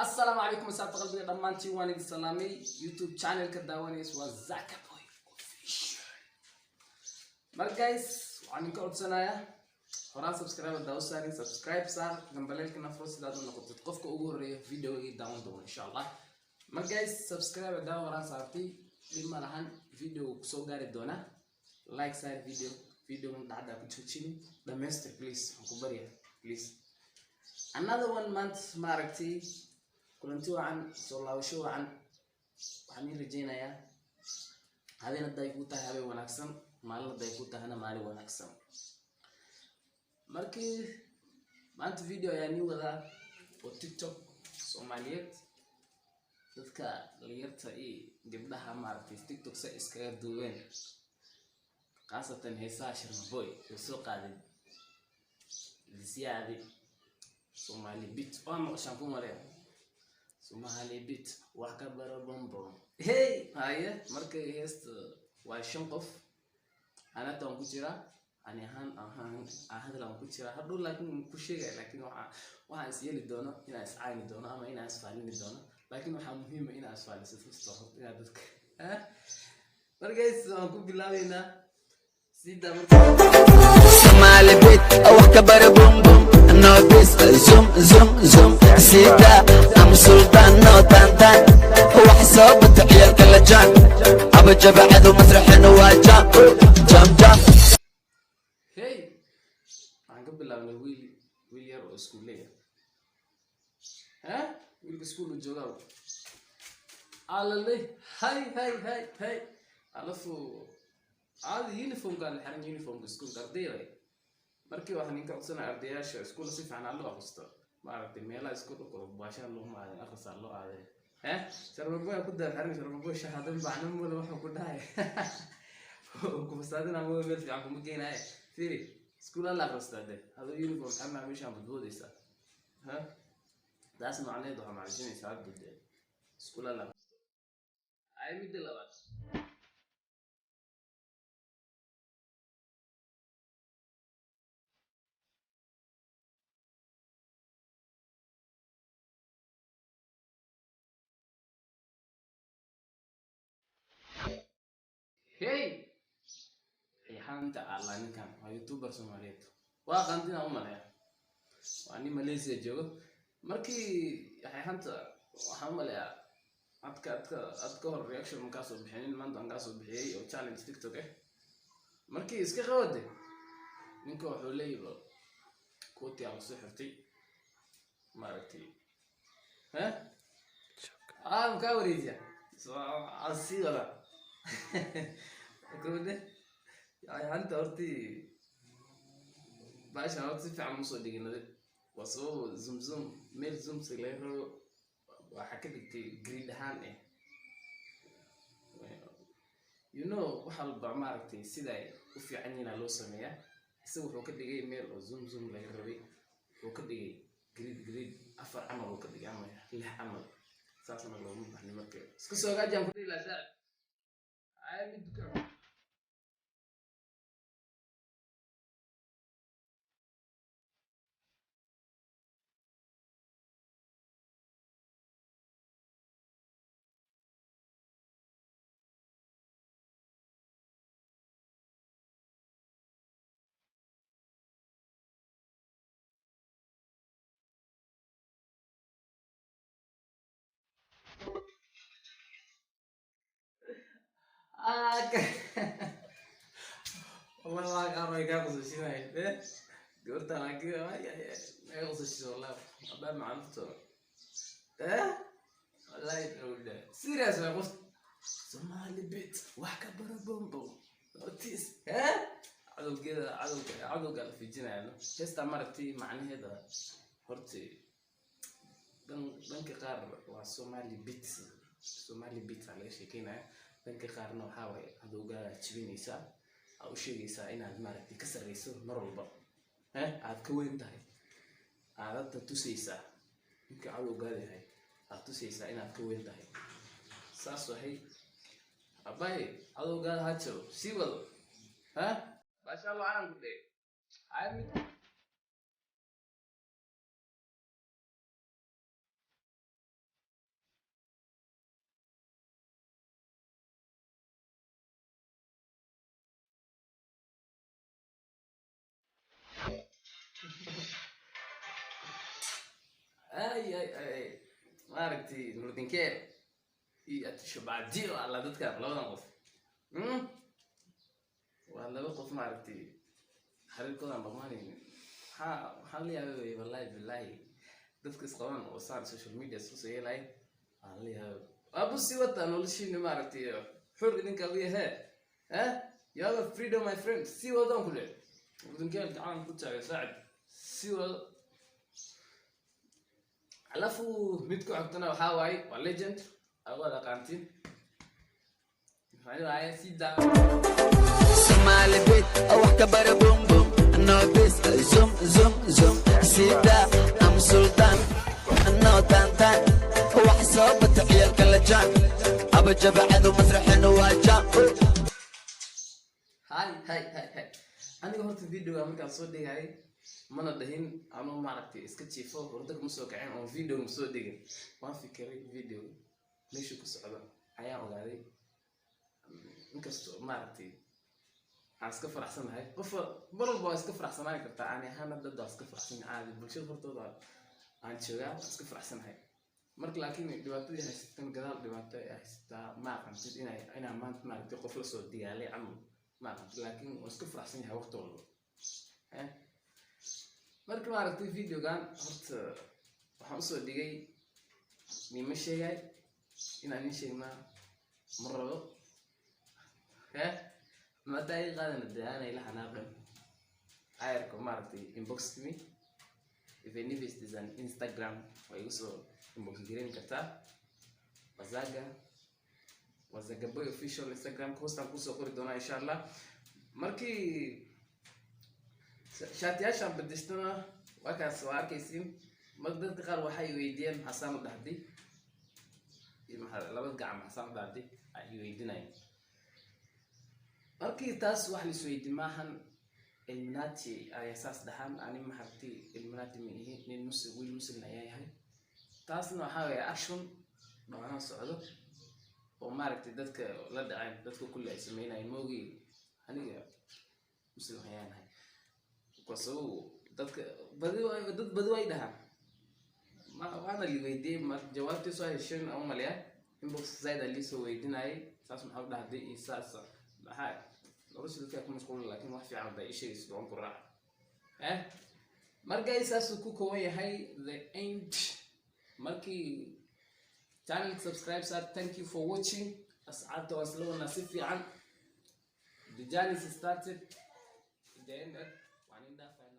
Assalaamu calaykum, asxaabta qalbiga dhammaantiin, waan idin salaamay. YouTube channelka daawanaysa waa Zaka Boy Official. Mar guys, waxaan idinka codsanayaa horaan subscribe haddaa u saarin, subscribe saar, gambaleelkana furo sidaad u noqotid qofka ugu horreeya videogii daawan doono, insha Allah. Mar guys, subscribe haddaa horaan saartay, dhib ma lahan, video kusoo gaari doona. Like saar video, videogan dhacdaa ku joojini, dhamaystir please, waxaan ku barya please. Another one month, maaragtay, kulanti wacan, soo laabasho wacan. Waxaan ii rajeynayaa habeen hadday kuu tahay habeen wanaagsan, maalin hadday kuu tahayna maalin wanaagsan. Markii maanta video ayaa nii wadaa oo TikTok Soomaaliyeed, dadka dhalinyarta iyo gabdhaha, maaragtay, TikTok sa iskaga duubeen, khaasatan heesaha Sharma Boy uu soo qaaday Lisiyaadi Somali Beat. Waa maqashaan ku maleya Somali Beat, wax ka baro bombom. Hey, haye, markay heesta waa shan qof, anata waan ku jiraa, ani ahaan ahaan hadal waan ku jiraa hadhow, laakiin ku sheegaya, laakiin waxaan is yeeli doono inaan iscaayni doono ama inaan isfaalini doono, laakiin waxaa muhiima inaan isfaaliso first of all, inaad dadka. Markays waan ku bilaabeynaa sida marka. Somali beat, wax ka bara boom boom, no peace, zoom zoom zoom, sida am sultan, no tan tan, wax soo bata ciyaalka la jaan aba jabacadu masraxina waa jam jam jam. Hey, waxaan ka bilaabnay wiil yar oo iskuuleya ha, wiilka iskuul uu joogaa alaley. Hay hay hay hay, alafu caadi uniformkaan la xiran, uniformka iskuulka ardayda. Markii waxaan ninka codsanaya ardayaasha iskuulka si fiican aan loo akhristo, maaragtay, meelaha iskuulka koro baashaan looma aadin, akhrisaa loo aaday. Sharma Boy ku daba xiran, Sharma Boy shahaado bacno male, wuxuu ku dhahay ku fasaadina ma meel fiican kuma geenaaye. Fiiri, iskuul alla akhristaa de, adoo uniform xirnaa meeshaan badboodaysaa ha, taas macnaheed waxaa macajinaysaa hadda de iskuul alla akhristo. Ay, midda labaad. Hey, Riixaanta alla, ninkan waa youtuber Soomaaliyeed, waa qandina u maleeya, waa nin Malaysia joogo. Markii Riixaanta waxaan u maleeyaa adka ka hor reaction ma kaasoo bixinin, maanta aan kaasoo bixiyey oo challenge TikTok ah. Markii iska qabade ninka wuxuu leeyahay kooti aan kusoo xirtay, maaragtay, ha ah makaa wareejiya sii wada kowde. Riixaanta hortii baashan horta si fiican musoo dhiginade, waa sababo zoom zoom meel zoomsi laga rabo, waxaa ka dhigtay grid ahaan eh. Wax walba, maaragtay, sida ay u fiican yihiin loo sameeyaa. Isaga wuxuu ka dhigay meel oo zoom zoom laga rabay, wuxuu ka dhigay grid grid, afar camal uu ka dhigay ama lix camal, saasna looma baxni. Marka iska soo gaajaan ku dhihi lahaa saacid ay mid dukaan. Ah, والله waa qaar way kaa qosashinaya eh gabartan, laakiin ay ay ay ay qosashiso wallahi, abaa macanto eh wallahi dhowdha serious waa qof Somali Beat, wax ka baro bombo notice eh cadowgeeda, cadowga la fiijinaya. No heesta, maaragtay, macnaheeda horta dhanka qaar waa Somali Beat, Somali Beat aa laga sheekeynaya. Dhanka qaarna waxaa waaye cadowgaa jibinaysaa, aa u sheegaysaa inaad, maaragtay, ka sarreyso mar walba, aad ka weyn tahay, aad hadda tusaysaa ninka cadowgaada yahay, aad tusaysaa inaad ka weyn tahay. Saas wahay abaye, cadowgaada ha jiro, sii wado ha baashaa loo caan ku dheh. Ay mid. Ay ay ay, maaragtay, Nurdinkeel iyo Atisho Bacdiyo alla, dadkan labadan qof, Waa laba qof, maaragtay, xiriirkoodan dhamaanaynin. Waxaan la yaabay wey, wallahi billahi, dadka isqaban oo saan social media isku soo yeelay waxaan la yaabay. Abu, sii wata noloshiina, maaragtay, xur idinka u yahe. Eh, you have a freedom, my friend. Sii wadaan ku le Nurdinkeel, gacan ku taagay saacid, sii wado. Alafu mid ku xigtana waxaa waaye, waa legend, agood aqaantiin, maxaa waaye, sii daa. Somali beat, wax ka bara boom boom, no peace, zoom zoom zoom, sida I'm Sultan, no tan tan, wax soo bata ciyaalka la jaan, aba jabacadu masraxinu waa jaan. Hay hay hay hay, aniga horta videoga markaan soo dhigay mana dhahin anuu, maaragtay, iska jiifo, hurdo kuma soo kacin oon video ma soo dhigin. Waan fikiray, video meeshuu ku socdo ayaan ogaaday. Inkastoo, maaragtay, aan iska faraxsanahay, qof mar walba waa iska faraxsanaan kartaa. Ani ahaan dad waa iska faraxsan, caadi, bulshada hortooda aan joogaa, waan iska faraxsanahay marka. Laakiin dhibaatadii haysatan gadaal, dhibaato ay haysataa ma aqantid inaa maanta, maaragtay, qof lasoo digaalay camal ma aqantid, laakiin waan iska faraxsan yahay waqti walba. Eh? Marka, maaragtay, videogan horta waxaan usoo dhigay nima sheegay inaan nin sheegnaa ma rabo. Eh, maada ay qaadana dee aanay la xanaaqin ayarko, maaragtay, inbox me if any is an Instagram, waa igu soo inbox gareyn kartaa. Wazaga, Wazaga Boy Official, Instagram hoostaan kusoo qori doonaa, insha Allah. Markii shaatiyaashaan bedeshtana waa kaas, waa arkaysiin. Mar dadka qaar waxay weydiiyeen maxasaan u dhahday iyo maxaa labada gacan maxasaan u dhahday ay weydiinayeen. Markii taas wax la isweydi maahan, Illuminati ayaa saas dhahaan. Ani, maxaragtay, Illuminati ma ihi, nin Muslim, wiil Muslim ayaa yahay. Taasna waxaa weeye action dhawaanaan socdo oo, maaragtay, dadka la dhaceen, dadka kulli ay sameynayeen moogi. Aniga Muslim ayaan ahay kasow. Dadka badi dad badi way dhahaan ma waana li weydiiyey. Mar jawaabtii soo hesheen aan umaleya, inbox zaid aa liisoo weydiinayay, saas maxaa u dhahday iyo saas maxaa nolosha dadka ku mashquul, laakiin wax fiican baa ii sheegaysa, waan ku raac. Eh, markay saasuu ku kooban yahay the end. Markii channel subscribe saar. Thank you for watching, asxaabta. Waan isla wadnaa si fiican. The journey is started, the end. Waan indhaafaa.